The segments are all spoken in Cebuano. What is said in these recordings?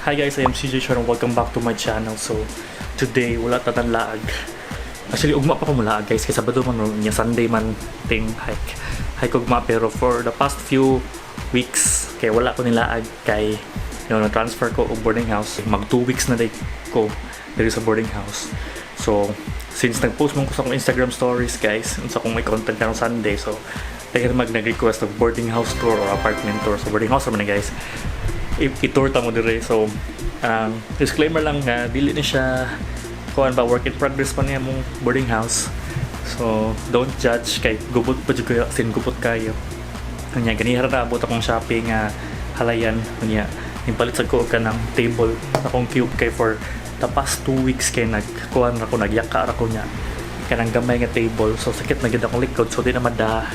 Hi guys, I am CJ Sharon. Welcome back to my channel. So, today, wala ta laag. Actually, ugma pa ko mulaag, guys. Kay Sabado man niya, Sunday man ting hike. Hike ugma, pero for the past few weeks, kay wala ko nilaag kay transfer ko og boarding house. Mag 2 weeks na day ko diri sa boarding house. So, since nag-post man ko sa akong Instagram stories, guys, unsa kong may content karong Sunday, so daghan mag nag-request og boarding house tour or apartment tour. So, boarding house naman ni, guys. I-tour ta mo dire. So, disclaimer lang nga dili ni siya kuan ba, work in progress pa niya mong boarding house. So, don't judge kay gubot pa jud kayo, sin gubot kayo. Unya ganiha ra naabot akong shopping nga halayan. Unya nipalit sad ko og kanang table akong cube kay for the past 2 weeks kay nagkuan ra ko, nagyaka ra ko niya kanang gamay nga table, so sakit na gid akong likod, so di na mada.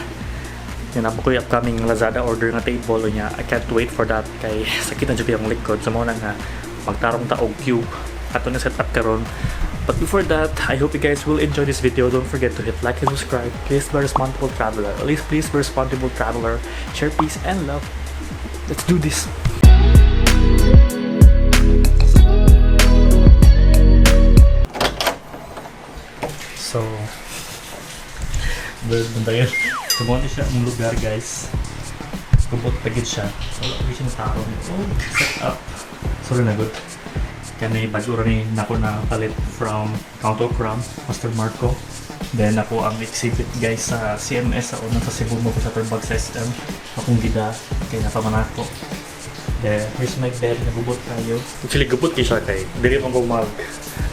Yan ako ko yung upcoming Lazada order nga table niya. I can't wait for that kay sakit na jud akong likod. So mao na nga magtarong ta og cube ato na set up karon. But before that, I hope you guys will enjoy this video. Don't forget to hit like and subscribe. Please be responsible traveler. At least please be responsible traveler. Share peace and love. Let's do this. So, bird bantayan. So, mao ni siya ang lugar, guys. Gubot pa gid siya. Wala pa siya natarong. Oh, set up. Sorry na good. Kani bago ra ni nako na palit from Countercram, Master Marco. Then ako ang exhibit, guys, sa CMS sa una sa Cebu mo sa bag sa SM. Akong gida kay napamanako. Then here's my bed, nagubot kayo. Actually gubot kay siya kay diri man ko mag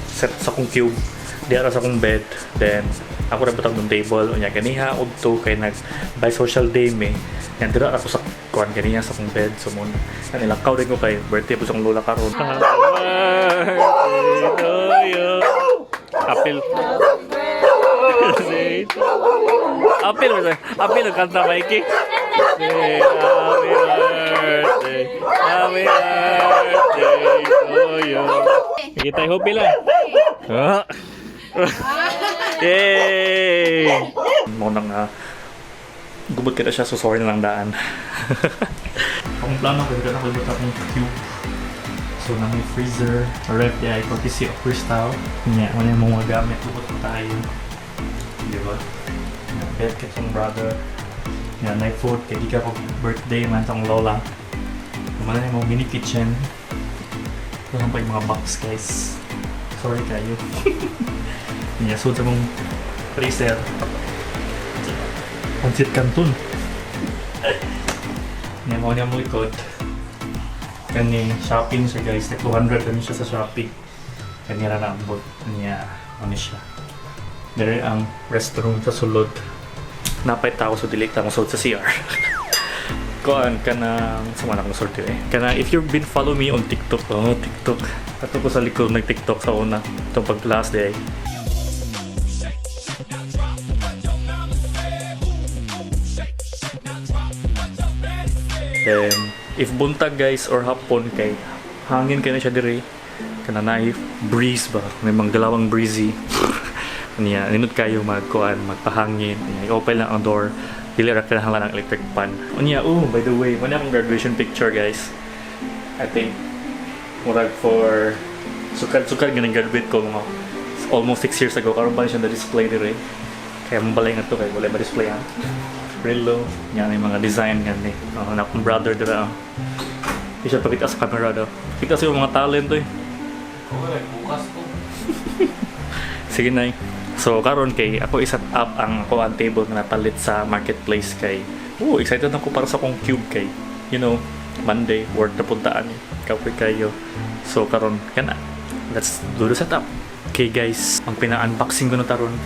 set sa akong cube. Di ara sa akong bed. Then ako ra butang ng table unya ganiha udto kay nag by social day me. Yan dira ako sa kuan ganiha sa akong bed, so mo nilakaw din ko kay birthday po sa akong lola karon. Happy birthday to you. Apil. Apil ba? Apil ang kanta, Mikey. Happy birthday. Happy birthday to you. Sige tayo, hope lang. Ah. Yay! Mo nang gubot kita siya, so sorry na lang daan. Akong plano ko, hindi na ako akong cube. So, na may freezer, ref di ay courtesy of Crystal. Nya, wala yung mga gamit, gubot na tayo. Di ba? Bed kay itong brother. Nya, night food, kay di ka pag birthday man tong lola. Kumala yung mga mini kitchen. Ito pa yung mga box, guys. Sorry kayo. Nya, so sa mong freezer. Pancit Canton. Nya, mo niya mo ikot. Kani shopping siya, guys. Like 200 kami siya sa Shopee. Kani ra naabot. Niya, ano siya. Dere ang restroom sa sulod. Napay tao sa dili ta sulod sa CR. Kuan ka ng sa mga akong sulti eh. Kana if you've been follow me on TikTok, oh TikTok. Ato ko sa likod nag-TikTok sa una. Itong pag last day. Then, if buntag, guys, or hapon kay hangin kay na siya diri, kana na breeze ba, may mga galawang breezy niya, nindot kayo magkuan, magpahangin niya, i-open lang ang door, dili ra kinahanglan ang electric fan. Unya, oh, by the way, mo akong graduation picture, guys. I think murag for sukad-sukad nga graduate ko mga almost 6 years ago. Karon pa siya na display dire kaya mabalay nga to kay wala ma display ang relo niya, may mga design nga ni oh, na akong brother dira, oh. Di siya pakita sa camera daw. Kita sa mga talent eh. Okay, bukas ko. Sige na. So karon kay ako i-set up ang ako ang table nga napalit sa marketplace kay oh, excited ako para sa akong cube kay Monday work na puntaan eh. Kapoy kayo. So karon kana let's do the setup. Okay guys, ang pina-unboxing ko na taron.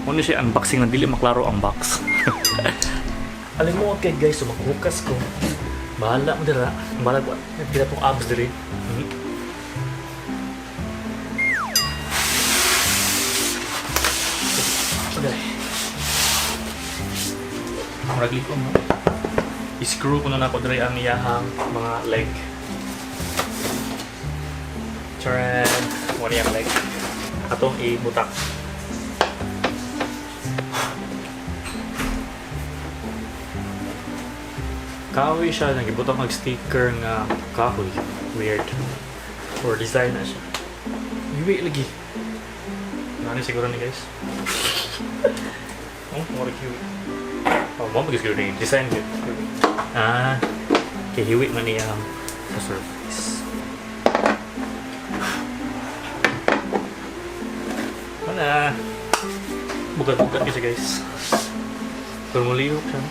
Mo ni siya unboxing na dili maklaro ang box. Alam mo, okay guys, so maghukas ko. Bahala mo dira. Bahala ko. Kita tong abs diri. Okay. Murag liko mo. I-screw ko na nako diri ang iyahang mga leg. Charan! Mo ni ang leg. Atong ibutak. Kahoy siya, nagibutang mag sticker nga kahoy. Weird. Or design na siya. Hiwi lagi. Nani siguro ni, guys. Oh, murag hiwi. Oh, mo siguro ni design gyud. Ah, kay hiwi man niya ang sa surface. Wala. Bugat-bugat kasi, guys. Pero mulihok siya.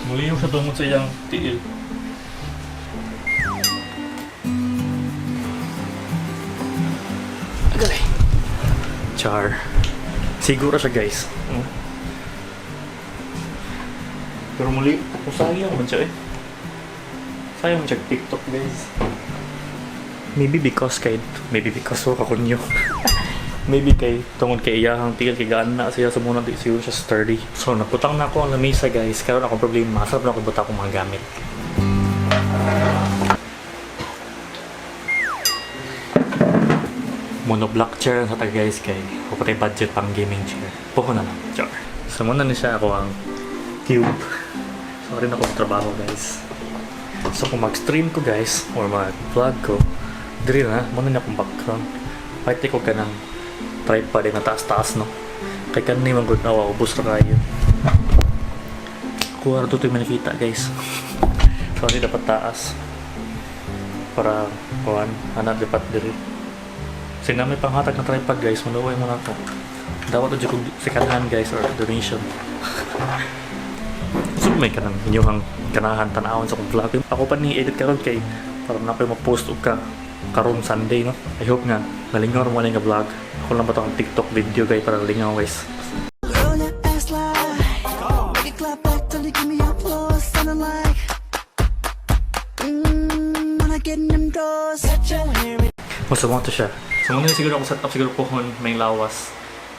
Mulihok siya tungod sa iyang tiil. Agalay. Char. Siguro siya, guys. Pero muli, kung sayang man siya eh. Sayang man siya TikTok, guys. Maybe because so kakunyo. Maybe kay tungod kay iyahang tiil kay gaan na siya sa muna, di siguro siya sturdy. So naputang na ako ang lamesa, guys. Karon akong problema, sarap na ako buta akong mga gamit. Monoblock chair sa ta, guys, kay wa pa budget pang gaming chair. Puho na lang. Char. So muna ni siya ako ang cube. So rin ako trabaho, guys. So kung mag-stream ko, guys, or mag-vlog ko, diri na, muna na akong background. Pwede ko kanang tripod nga taas-taas, no? Kay kani man gud nawa, ubos ra kayo. Kuha ra to yung makita, guys. Sorry, dapat taas. Para kuan, anak dapat diri. Sina may panghatag na tripod, guys, maluway mo na ako. Dapat to kung second hand, guys, or donation. So may kanang inyong ganahan tan-awon sa akong vlog. Ako pa ni edit karon kay para na ko ma-post og ka karon Sunday, no. I hope nga nalingaw mo nga vlog. Ako lang ba to ang TikTok video kay para lingaw, guys. Roll that ass like, make it clap back till you give me applause. Sounding like, when I get in them doors. Mas mo to siya. So muna siguro ako set up siguro pohon may lawas.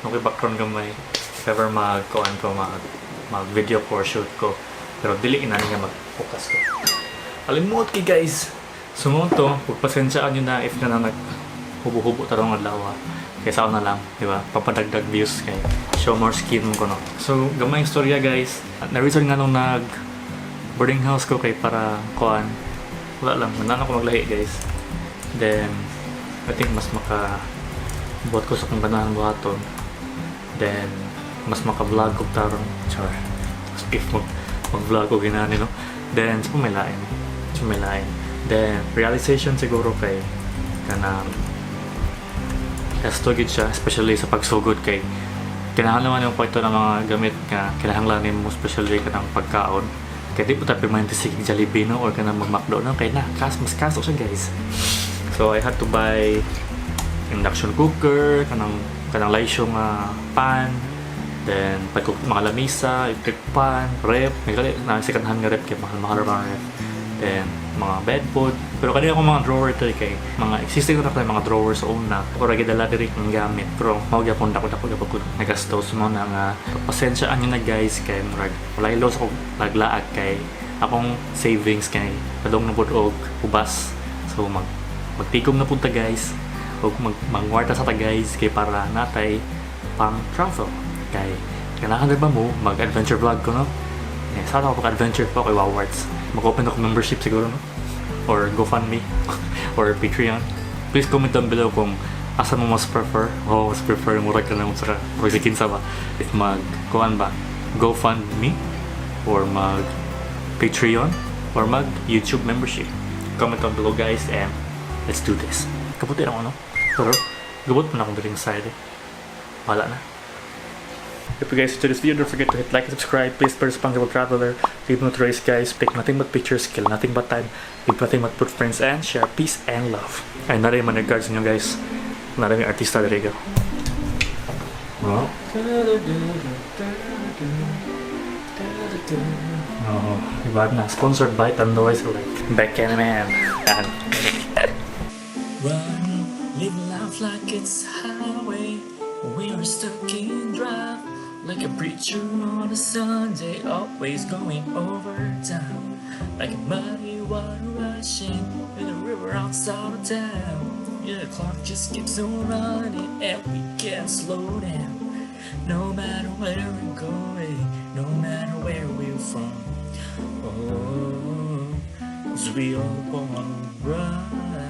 Okay, background gamay. If ever mag kuan ko, mag video ko or shoot ko. Pero dili ina nga mag-focus ko. Alimot kay, guys. So mo to, pagpasensyaan nyo na if na nag hubo-hubo tarong adlaw. Kaysa ako na lang, di ba? Papadagdag views kay show more skin ko, no. So gamay yung storya, guys. Na reason nga nung nag boarding house ko kay para kuan, wala lang, wala na ako maglahi, guys. Then I think mas maka buhat ko sa kung ganahan buhaton. Then mas maka-vlog ko tarong, char. Tapos if mag-vlog ko ginani, no. Then sa may lain. Sa may lain. Then realization siguro kay kanang gasto gid siya, especially sa pagsugod, kay kinahanglan man yung kwarto ng mga gamit nga kinahanglan nimo, especially kanang pagkaon, kay di po ta permanente sige Jollibee, no, or kanang mag McDo, no, kay na kas mas kaso siya, guys. So I had to buy induction cooker, kanang laisyo nga pan, then pag mga lamisa, electric pan, ref, may na second hand nga ref kay mahal-mahal ra ref. Then mga bedboard. Pero kanina akong mga drawer to eh, kay mga existing na mga drawers sa una. Pero gidala diri ang gamit. Pero mao gyapon dako dako gyapon ko nagastos mo na nga pasensyaan nyo na, guys, kay murag walay loss ako naglaag kay akong savings kay padong na pud og ubas. So magtigom na punta, guys, og mangwarta sa ta, guys, kay para natay pang travel, kay kailangan ba mo mag adventure vlog ko, no? Eh, sana ako pag-adventure pa kay Wowarts. Mag-open ako membership siguro, no? Or GoFundMe or Patreon. Please comment down below kung asa mo mas prefer. Oh, mas prefer murag ka na mo sa murag si kinsa ba? If mag kuan ba, GoFundMe or mag Patreon or mag YouTube membership. Comment down below, guys, and let's do this. Kaputi lang ako, no? Pero gabot mo na akong diring side eh. Wala na. If you guys enjoyed this video, don't forget to hit like and subscribe. Please be responsible traveler. Leave no trace, guys. Take nothing but pictures, kill nothing but time. Leave nothing but put friends and share peace and love. Ay, narin man regards inyo, guys. Narin yung artista diri ko. Oh. Oh, iba na. Sponsored by Tanduay Select. Becken man. Yan. Run, live life like it's highway. We are stuck in drive like a preacher on a Sunday, always going overtime. Like a muddy water rushing in the river outside of town. Yeah, the clock just keeps on running and we can't slow down. No matter where we're going, no matter where we're from. Oh, 'cause we all wanna run.